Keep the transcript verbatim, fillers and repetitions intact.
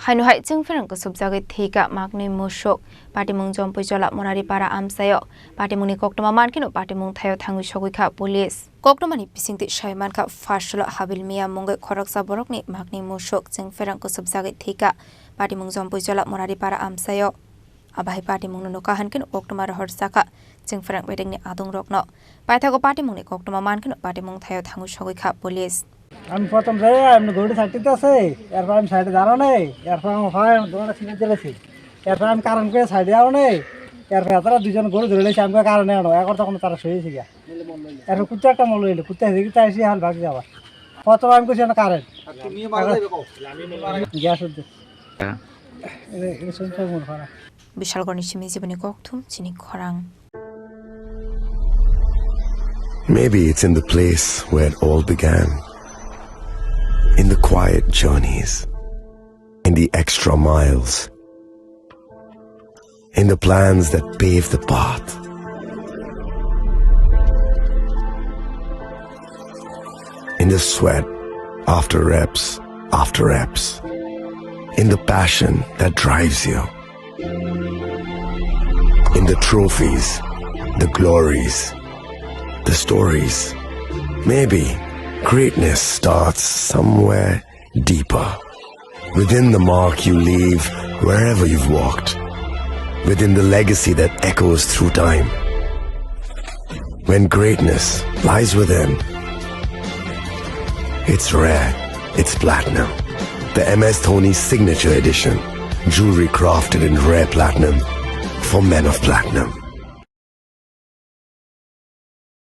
Haino hai chwngpherang kusubjagwi thwikha maknwi musuk. Patimung Jompui Chola Monari Para amchaio. Patimungni koktwma mankhe no patimung thaio thangwi sogwi kha police. Koktwmani bisingtwi sai mankha Pharsulo Habil Miya mungwi khoroksa borokni maknwi musuk chwngpherang kusubjagwi thwikha. Patimung Jompui Chola Monari Para amchaio. Abo hai patimungno nukha hankhe no koktwma rohor chakha chwngpherang bedekni adongrokno. Paithago patimungni koktwma mankhe no patimung thaio thangwi sogwi kha police. আমি প্রথম যাই, এমনি গরু ছাড়তে আছে, এরপর আমি সাইডে দাঁড়ানো নেই, এরপর আমার ভাই আমার দোকানে ছিঁড়ে চলেছি, এরপর আমি কারণ করে সাইডে যাও নেই, এরপর তারা দুজন গরু ধরে লেছে, আমি কারণে আনো, এখন তখন তারা শুয়েছি গা। এরপর কুত্তা একটা মল হইলো, কুত্তা হেঁটে কুত্তা এসে হাল ভাগ যাওয়া। প্রথম আমি করছি না কারেন্ট। গ্যাস হচ্ছে। এটা, এটা শুনতে মনে হয় না। Bishalgarhni simi jiboni kokthum chini khorang. Maybe it's in the place where it all began. In the quiet journeys. In the extra miles. In the plans that pave the path. In the sweat after reps after reps. In the passion that drives you. In the trophies, the glories, the stories. Maybe greatness starts somewhere deeper. Within the mark you leave wherever you've walked. Within the legacy that echoes through time. When greatness lies within, it's rare, it's platinum. The M S Dhoni Signature Edition. Jewelry crafted in rare platinum for men of platinum.